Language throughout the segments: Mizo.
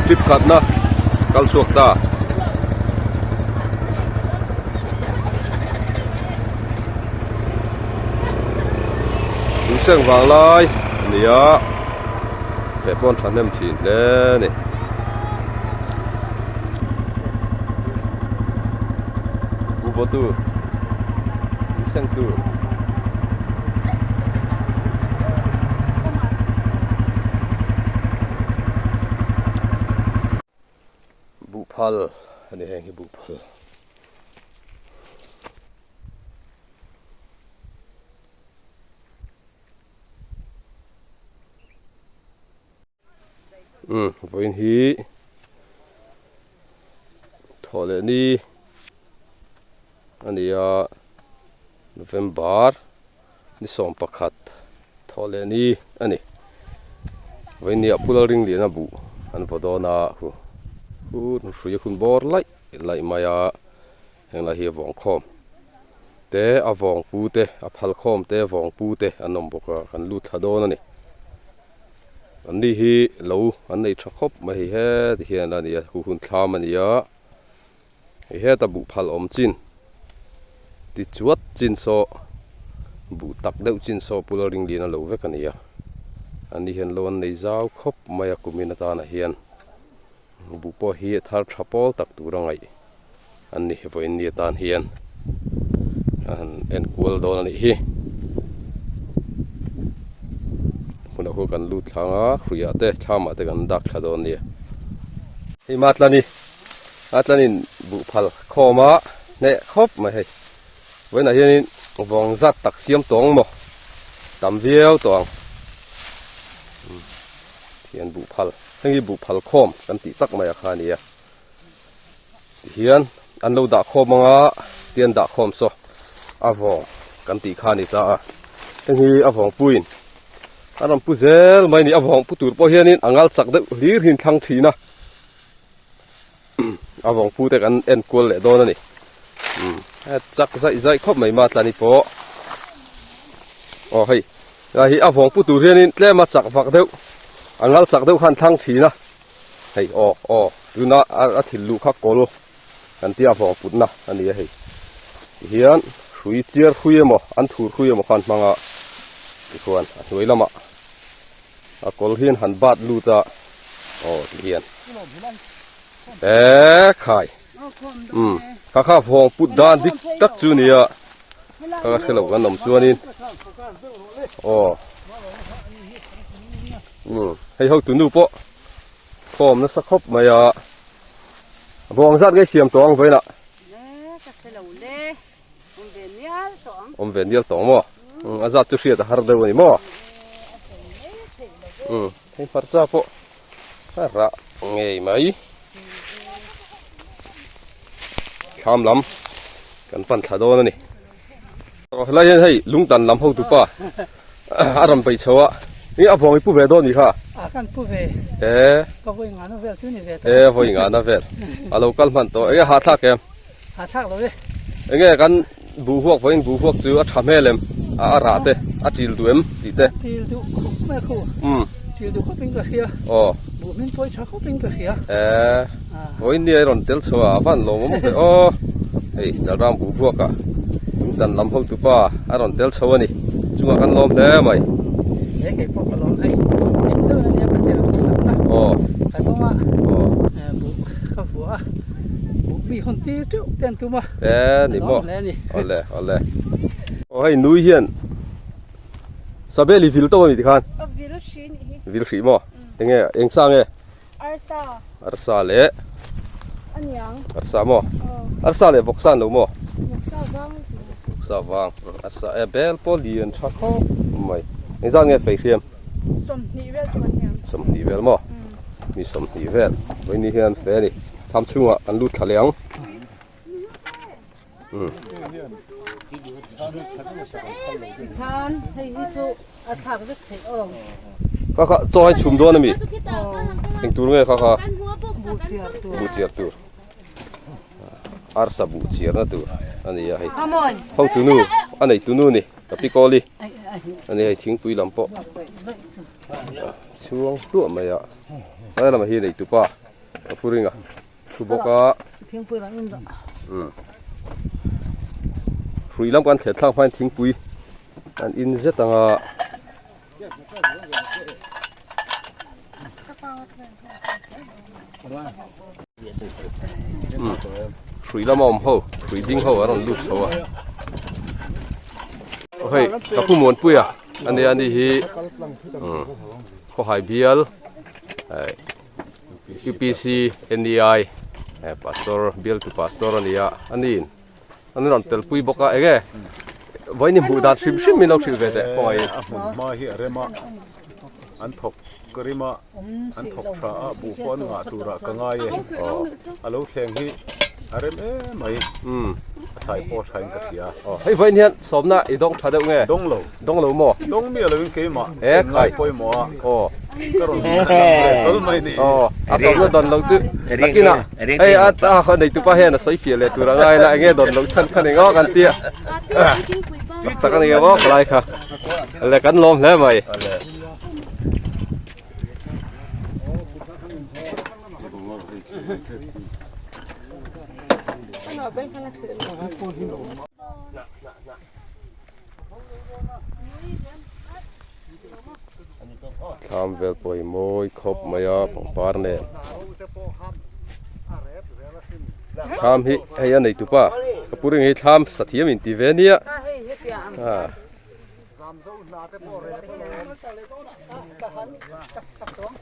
Trip khatna kal chhuak ta. Tuiseng vang lai a ni a, feh pawh an thahnem thin hle a ni. Bu vaw tur, tuiseng tur. Buhphal a ni heng hi buhphal. Umm vawiin hi thawh leh ni a ni a November ni 11 thawh leh ni a ni vawiin ni ah Pu Lalringliana buh an vaw dawn a hu hu hrui a hun bawr laih laih mai a heng lai hi a vawng khawm te a vawng pu te a phal khawm te vawng pu te an awm bawk a kan lut thla dawn a ni. An ni hi lo an nei tha khawp mai hei heti hian a ni a hu hun thlam a ni a hei heta buh phal awm chin ti chuat chin saw buh tak deuh chin saw pula ring lian a lo vek a ni a an ni hian lo an nei zau khawp mai a kumin atana hian buh pawh hi a thar tha pawl tak tur a ngaih an ni vawiin ni atan hian a han en kual dawn a nih hi hmunah khuan kan lut thlang a hruiah te thlamah te kan dak thla dawn a nia hei Matlani Matlanin buh phal khawm a hneh khawp mai hei vawiinah hianin vawng zat tak siam tawng maw tam viau tawh ang hian buh phal heng hi buh phal khawm kan tih tak mai a kha a nia. Tihian an lo dah khawm ang a tian dah khawm saw a vawng kan tih kha a ni ta a heng hi a vawng puiin a rawn pu zel mai a ni a vawng pu tur pawh hianin a ngal chak deuh hlir hi an thlang thin a a vawng pu te kan en kual leh dawn a ni umm chak zaih zaih khawp mai Matlani pawh aw hei helai hi a vawng pu tur hianin tlem a chak vak deuh a ngal chak deuh khan thlang thin a. Hei aw aw tuna a thil luh kha kawl kan tia vawng putna a ni a hei tihian hrui chiar hrui emaw an thur hrui emaw khan hmang a tikhuan a hnuai lamah a kawl hian han bat lut a aw tihian e khai um kha kha vawng put dan dik tak chu nia ka hre lo kan awm chuanin aw. Umm hei ho tunu pawh khawm nasa khawp mai a vawng zat ngei siam tawh ang vawiinah awm ve nial tawh ang maw a zat chu hriat a har deuh a ni maw umm hei hmarcha pawh a rah ngei mai thlam lam kan pan thla dawn a ni. Helai hian hei lungtan lam hotu pa a rawn bei chho a, eng a vawng i pu ve dawn ni kha? A kan pu ve. E. Ka vawi ngana vel chu ni ve ta. E vawi ngana vel. A lo kal hman tawh. Enge hahthlak em? Hahthlak lo e. Enge kan buh huak vawiin buh huak chu a tha hmel em? A a rah te a til duh em tih te? Til duh khawp mai khu. Um. Til duh khawp in ka hria. Aw. Buh hming pawh i tha khawp in ka hria. E. Vawiin ni a i rawn tel chho a, a van lawmawm ve aw. Hei Chalram buh buak ah Lungtan lam hotu pa a rawn tel chho a ni. Chungah kan lawm hle mai. He kei pawh ka lawm hei. Eng deuh ania ka tel hmasak na. Aw. Ka dawng a. Aw. Buh ka vuah a. Buh mi hawn tir teuh te an tum a. E ni maw. Ka lawm hle a ni. Awle awle. Aw hei nui hian Sabeli vil tawh a ni tikhan. A vil hri nih hi. Vil hri maw? Enge eng sa nge? Arsa. Arsa leh. Aniang. Arsa maw? Arsa leh vawksa an lo maw? Vawksa vang. Vawksa vang. Arsa e bel pawh lian tha khawp mai. Engzat nge fei hriam? 20 vel chu kan hiam. 20 vel maw? Mi 20 vel. Vawiin hian fe a ni. Tham chhungah kan lut thla leh ang. Kha kha chaw hi chhum dawn ami eng tur nge kha kha buh chiar tur arsa buh chiar na tur a ni a hei ho tunu a nei tunu ni ka pi kawli a ni hei thingpui lam pawh chhuang hluah mai a helai lamah hi nei tupa. Ka pu ringa thu bawk a. Thingpui rang in dah. Umm. Hrui lam kan thlen thlak hmain thingpui an in zet ang a. Hrui lama awm ho, hrui ding ho an rawn lut chho a. Hei, ka pu Muanpui a, a nia ani hi Khawhai bial UPC NEI pastor bialtu pastor a ni a, a niin an rawn telpui bawk a, enge vawiin hmuh dan hrim hrim min lo hrilh ve teh khawngaih in. A hmun hma hi a rem a, an thawk ka rim a, an thawk tha a, buh pawh an ngah turah ka ngai e, a lo thleng hi a rem em mai, a thlai pawh a thain ka hria. Hei vawiin hian sawmna i dawng tha deuh nge? Dawng lo. Dawng lo maw? Dawng miah loin keimah ngai pawimawh a, ka rawn kal mai ni. A sawmna dawn lo chu nakinah hei a ta neitupa hian a sawi fiah leh tur a ngai la, enge dawn loh chhan kha ni ngawk an tia. Tak tak a ni maw palai kha. Le kan lawm hle mai. Thlam vel pawh hi mawi khawp mai a pangpar nen thlam hi hei a nei tupa ka pu ring hi thlam sathiam in ti ve nia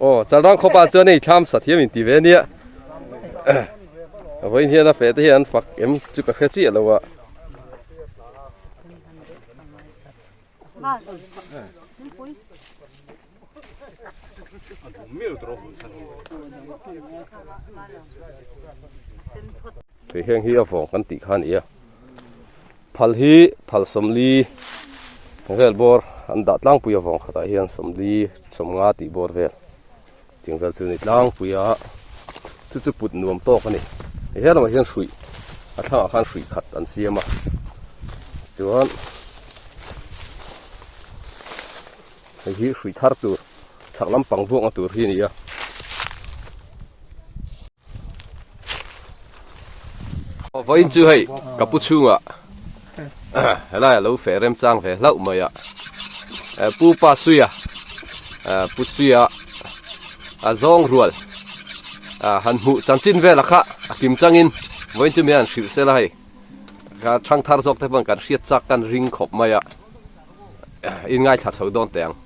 aw chalrang khawpa chuan hei thlam sathiam in ti ve nia vawiin hian a feh te hian an fak em chu ka hre chiah lo a. Thei heng hi a vawng kan tih kha a ni a phal hi phal sawmli vel bawr an dah tlangpui a vawng khatah hian sawmli sawmnga tih bawr vel Ching vel chu ni tlangpui a chu chu put nuam tawk a ni he lamah hian hruih a thlangah khan hruih khat an siam a chuan hei hi hruih thar tur chhak lampang vuakna tur hi a ni a. Vawiin chu hei ka pu chhungah helai a lo feh remchang ve hlauh mai a pu pa suia pu suia a zawng rual han hmuh chanchin vel a kha a kim changin vawiin chu mi han hrilh sela hei ka thang thar zawk te pawh kan hriat chak kan ring khawp mai a in ngaithla chho dawn teh ang.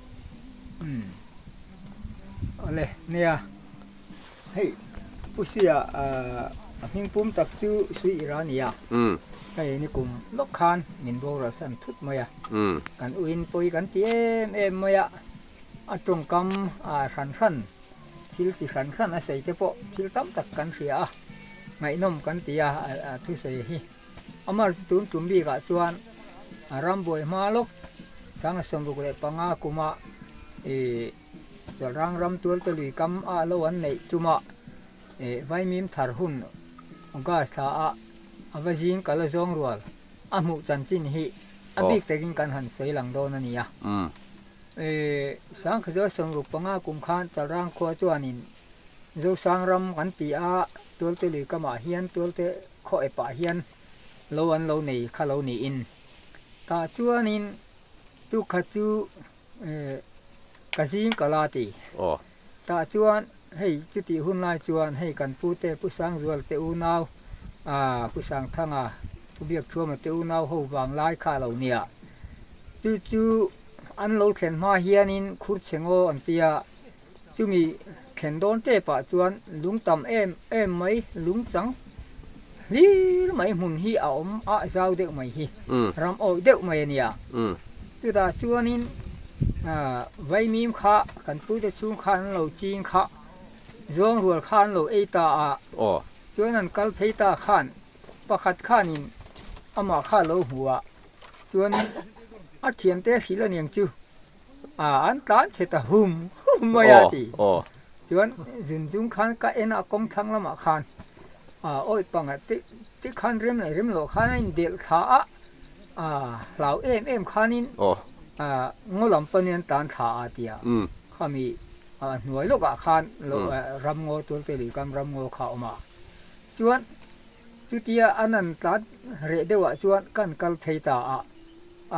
Awle nia. Hei Pu Sia a hming pum tak chu Sui Ira a ni a, hei ni kum lawk khan min boral san thut mai a, kan uin pawi kan ti em em mai a, a tawngkam a hran hran thil chi hran hran a sawi te pawh thil tam tak kan hria a, ngaihnawm kan ti a a thusawi hi. Amar chu tun tum bikah chuan a rambuai hma lawk 65 kuma ih Chalrang ram tualte lui kam ah lo an neih tumah eh vaimim thar hun August thla ah a va zing kal a zawng rual a hmuh chanchin hi a bik takin kan han sawi lang dawn a ni a. Eh Sangkhazawl 65 kum khan Chalrang khua chuanin Zosang ram kan ti a tualte lui kamah hian tualte khaw epah hian lo an lo nei kha lo niin tah chuanin tukhat chu Ka zing ka la ti. Tah chuan hei chutih hun lai chuan hei kan pu te Pu Sangzual te unau ah Pu Sangthanga Pu Biakthuama te unau ho vang lai kha a lo nia. Chu chu an lo thlen hma hianin khur chhe ngaw an tia chumi thlen dawn tep ah chuan lung tam em em mai lung chang hlir mai hmun hi a awm a zau deuh mai hi ram awih deuh mai a nia chutah chuanin ah vaimim kha kan pute chhung khan an lo ching kha zawng rual kha an lo ei ta a chuan an kal phei ta khan pakhat khanin amah kha a lo hmu a chuan a thiante hrilh a niang chu. Ah an tlan chhe ta hum hum mai a ti. Chuan zun chung khan ka en a kawng thlang lamah khan ah awih panga ti ti khan rem leh rem loh khan a indelh thla a ah hlau em em khanin ah ngaw lam panin an tlan thla a tia khami. hnuai lawkah khan ramngaw Tualte lui kam ramngaw kha a awm a. Chuan chutia an han tlan reh deuhah chuan kan kal thei ta a,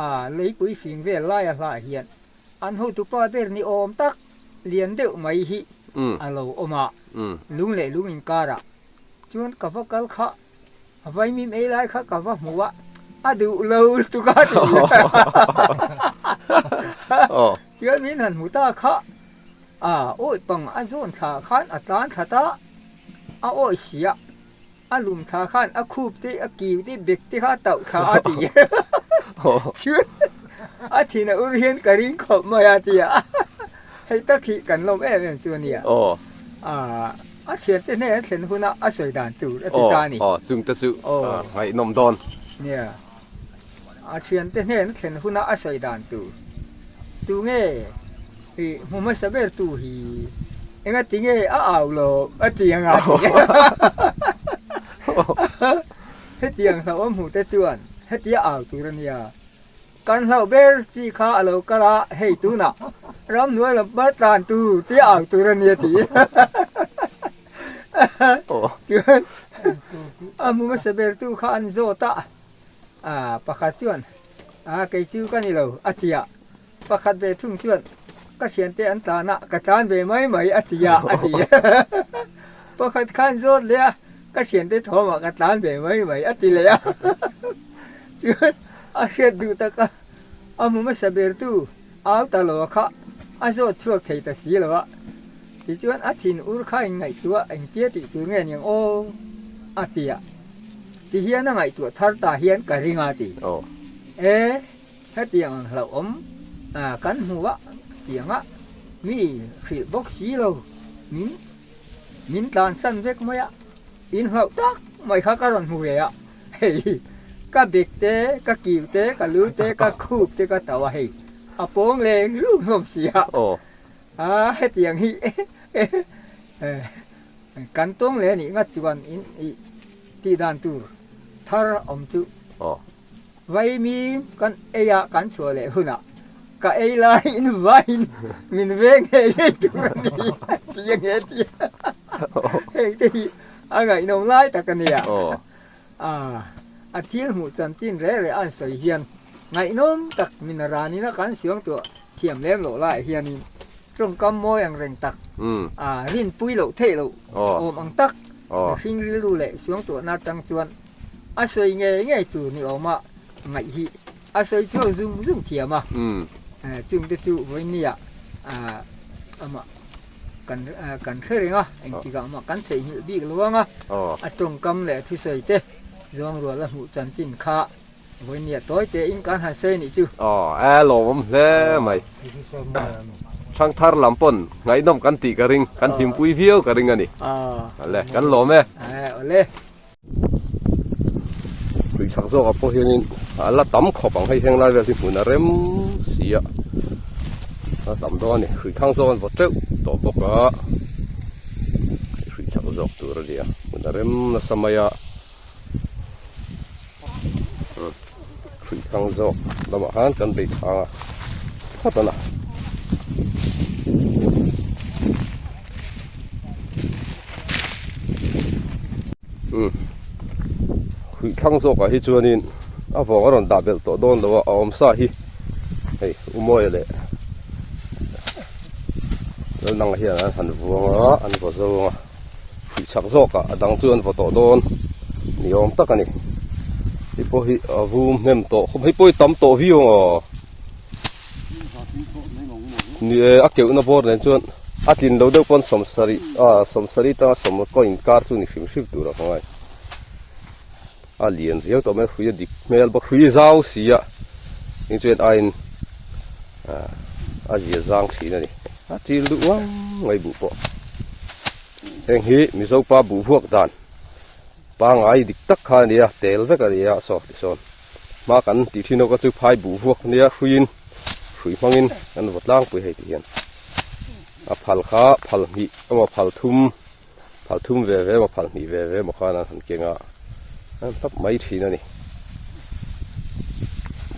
a leipui fing vel laia hlaah hian an hotupa ber ni awm tak lian deuh mai hi a lo awm a, lung leh lung inkarah chuan ka va kal kha A vaimim ei lai kha ka va hmu a, a duh lo lutuk a ti. Chuan min han hmu ta kha, a awi pang a zawn thla khan a tlan thla ta, a awi si a, a lum thla khan a khup te, a kiu te, bek te kha a tauh thla a ti. Chuan a thin a ur hian ka ring khawp mai a ti a, hei tak hi kan lawm em em chu a nia. A thiante hnen a thlen huna a sawi dan tur a ti ta a ni. Aw, chung te chu ngaihnawm dawn. Nia, a thiante hnen a thlen huna a sawi dan tur. Tu nge i hmu hmasa ber tu hi enga ti nge a au lo a ti ang a ti. Hetiang hlauhawm hmuh te chuan hetia au tur a nia. Kan hlauh ber chi kha a lo kal a, hei tunah ramhnuai lam hma tlan tur tia au tur a nia ti. Chuan a hmu hmasa ber tu kha an zawt a, ah pakhat chuan ah kei chu ka ni lo a ti a, pakhat ve thung chuan ka thiante an tlan a, ka tlan ve mai mai a ti a a ti. Pakhat khan zawt leh a, ka thiante thawmah ka tlan ve mai mai a ti leh a. Chuan a hriat duh tak a, a hmu hmasa bertu au ta lo a kha a zawt chhuak thei ta si lo a. Tichuan a thin ur kha in ngaihtuah engtia tih tur nge niang aw a ti a. Tihian a ngaihtuah thar ta hian ka ring a ti. E, hetiang ang hlauhawm kan hmu a tiang a, mi hrilh bawk si lo min min tlansan vek mai a, in hlauh tak mai kha ka rawn hmu ve a. Hei ka bek te, ka kiu te, ka lu te, ka khup te ka tauh a hei a pawng leng lung hlawm si a. A hetiang hi kan tawng leh anih ngat chuan in ih tih dan tur thar awm chu vaimim kan ei a kan chhuah leh hunah ka ei laiin vain min veng ngei ngei tur a ni tih a nge tih heng te hi A ngaihnawm lai tak a nia. A thil hmuh chanchin reh reh an sawi hian ngaihnawm tak min ranin a kan siang tuah thiam lem loh laiah hianin tawngkam mawi ang reng tak, rinpui loh theih loh awm ang tak mihring rilru leh suang tuahna atang chuan a sawi ngei ngei tur ni awma ngaih hi a sawi chhuak zum zum thiam a. Chungte chu vawinia amah. Kan kan hre reng a, engtikah mah kan theihnghilh bik lo ang a, a tawngkam leh a thusawi te zawng rual a hmuh chanchin kha vawinia tawi tein kan han sawi anih chu. Aw e lawmawm hle mai. Thangthar lam pawn ngaihnawm kan tih ka ring, kan hlimpui viau ka ring a ni. Awle, kan lawm e. Awle. Tui chak zawkah pawh hianin a la tam khawp ang hei heng lai vel hi hmun a rem si a a tam dawn a ni hrui thang zawk an vaw teuh tawh bawk a hrui chak zawk tur a ni a hmun a rem nasa mai a hrui thang zawk lamah khan kan beih thang a phawt a na. Umm huih thlang zawkah hi chuanin a vawng a rawn dah belh tawh dawn lo a a awm sa hi hei u Mawia leh Lalnanga hian an han vuang a an vaw zo ang a huih chak zawkah a dang chu an vaw tawh dawn ni awm tak a ni hei pawh hi a vum hnem tawh khawp hei pawh hi tam tawh viau ang aw. Ni e, a keuhna bawr nen chuan a tlin lo deuh pawn sawmsarih ah sawmsarih atanga sawm kaw inkar chu ni hrim hrim tur a ka ngai. A lian riau tawh mai a hrui a dik hmel bawk hrui zau si a tin chuan aiin ah a zia zang thin a ni. A til duh uang mai buh pawh. Heng hi Mizo pa buh vuak dan pangai dik tak kha a ni a tel vek a ni a saw tisawn. Hma kan tih thin awk a chu phai buh vuak nia hruiin hrui hmangin kan vaw tlangpui hei tih hian a phal kha phal hnih emaw phal thum phal thum ve ve emaw phal hnih ve ve emaw khan an han keng a an hlap mai thin a ni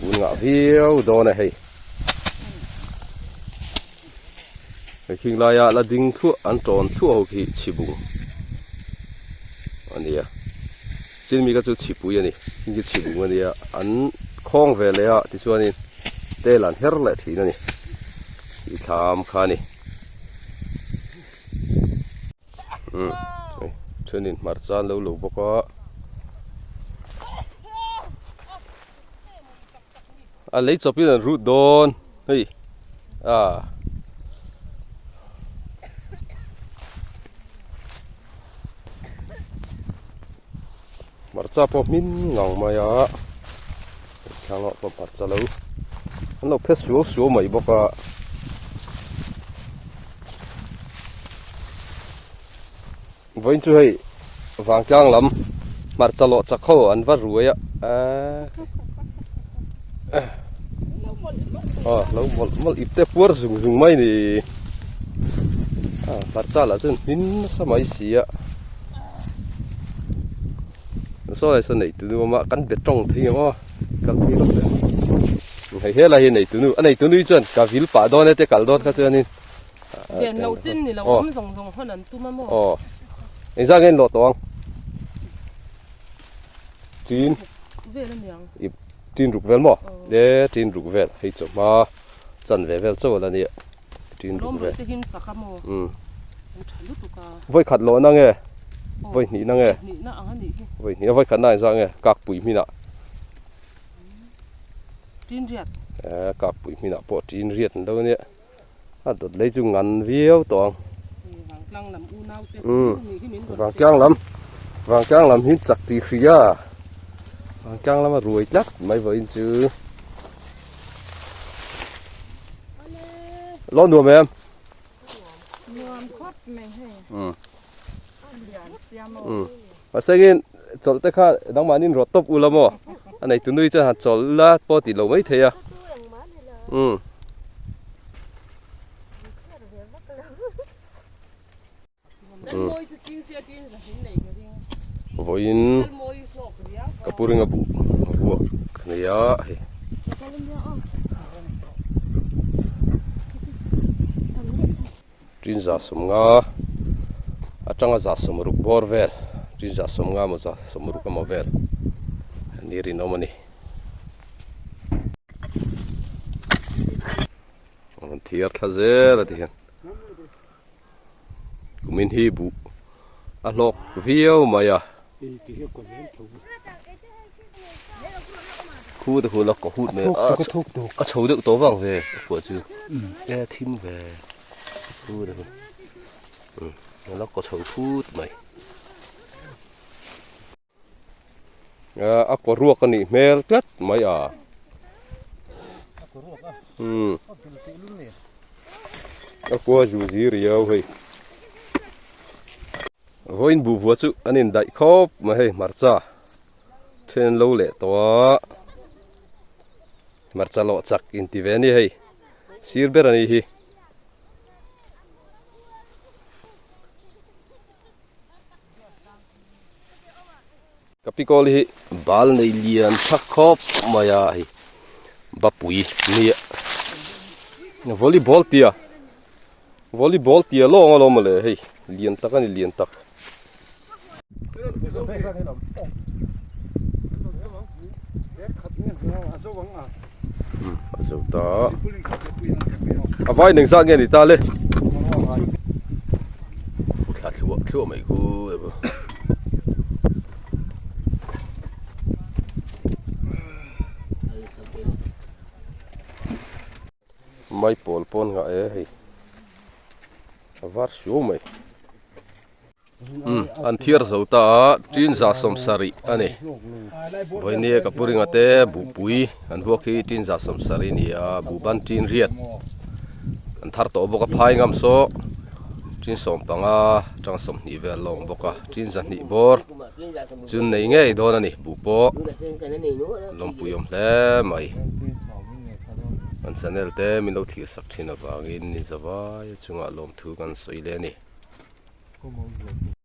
bun ngah viau dawn a hei. Hei khing laia la ding thluah an tawn thluah ho khi chhibung a ni a chin mi kha chu chhipui a ni khing khi chhibung a nia an khawng ve leh a tichuanin tel an her leh thin a ni tih thlam kha a ni umm hei thenin hmarcha an lo lo bawk a a lei chawpin an rut dawn hei ah hmarcha pawh hmin ngang mai a thlang ah pawh hmarcha lo an lo phe suau suau mai bawk a. Vawiin chu hei vangtlang lam hmarcha lawh chak ho an va ruai a aw lo mawlh mawlh ip te puar zung zung mai ni a hmarcha lah chuan hmin nasa mai si a saw lai saw nei tunu awm a kan be tawng thei ang aw kal phei lawk teh ang hei helai hi nei tunu a nei tunu hi chuan ka vil pah dawn e te kal dawn kha chuanin. Ven lo chin ni lo awm zawng zawng hawn an tum a maw? Aw. Engzah nge an lawh tawh ang? Tin vel a niang. I tin ruk vel maw? E tin ruk vel hei chawhma chan ve vel chauh a la nia. Tin ruk vel. Lawm te hin chak a maw? Um. An tha lutuk a. Vawi khat lawhna nge? Vawi hnihna nge? Hnihna ang a nih hi. Vawi hnih a vawi khatna engzah nge? Kakpui hminah. Tin riat. E kakpui hminah pawh tin riat an lo nia. A dawt lei chu ngan viau tawh ang. Umm vangtlang lam vangtlang lam hi chak tih hria vangtlang lama ruai tlat mai vawiin chu lo nuam em umm umm mahsengin chawlh te kha nangmahni rawh tawp ula maw a neitu nui chuan han chawlh la pawh tih lo mai thei a umm. Vawiin ka pu ringa buh vuak a nei a hei. Tin 50 atanga 60 bawr vel tin 50 emaw 60 emaw vel ni rinawm a ni. A rawn thiar thla zel a ti hian kumin hi buh a hlawk viau mai a. Khu te khu la kaw hut mai a a chho deuh tawh vang ve a kua chu e thim ve khu te khu a la kaw chho phut mai a kaw ruak a nih hmel tlat mai a umm a kua zu zi riau hei. Vawiin buhvua chu an indaih khawp mai hei hmarcha then an lo leh tawh a hmarcha lawh chak inti ve a ni hei sir ber a ni hi. Ka pikawl hi bal nei lian tha khawp mai a hei bapui nia volleyball tia. Volleyball tia lawng alawm mawle hei lian tak a ni lian tak. A zo ta a vai neng zat nge ni ta le thla thluah thluah mai khu Mai pawl pawn nghah e hei a var suau mai umm an thiar zo ta a tin za 70 a ni vawinia ka pu ringa te buhpui an vuak hi tin za 70 a ni a buhban tin riat an thar tawh bawk a phai ngam saw tin 15 atanga 20 vel a awm bawk a tin 200 bawr chu nei ngei dawn a ni buh pawh lawmpui awm hle mai. Kan channel te min lo thlir sak thin avangin ni zavai a chungah lawmthu kan sawi leh a ni.